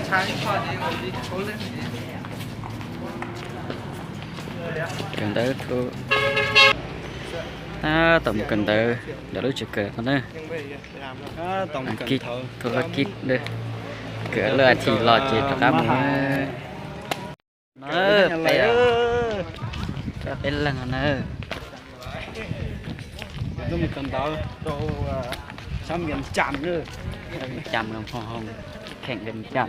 Kawm ntawv, tau mus kawm ntawv ntawm lub tsev kawm no na. Kib, thu lab kib, kawm lawm tsis los ces rov qab mus. No, peb, peb leeg no na. Tuaj mus kawm ntawv rau sab Vias Cas, Vias Cas, kheem Vias Cas.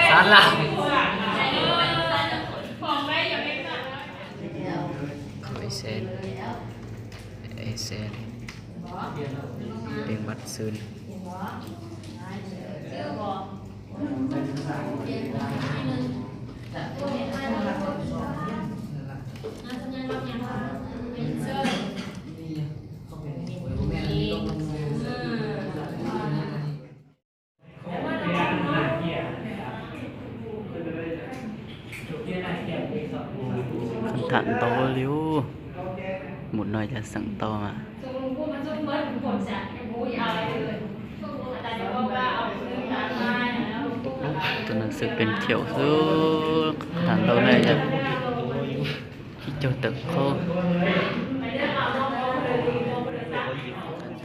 Xav lawm. Khối sen, esen, pem bát xưn. Tham ntau li, mus no cas xeem tau mas. Tus neeg xwm pes caum xwb, tham ntau ne yog tsib caug tawm qhov.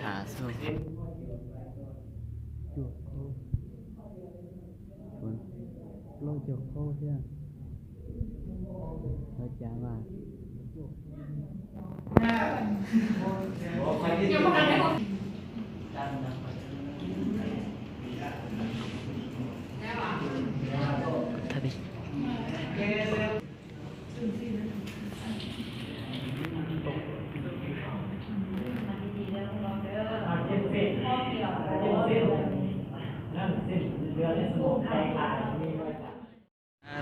Tham xwb. Plaub caug qhov thiab. Ua cas mas.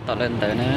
Tom lawm ntawd na.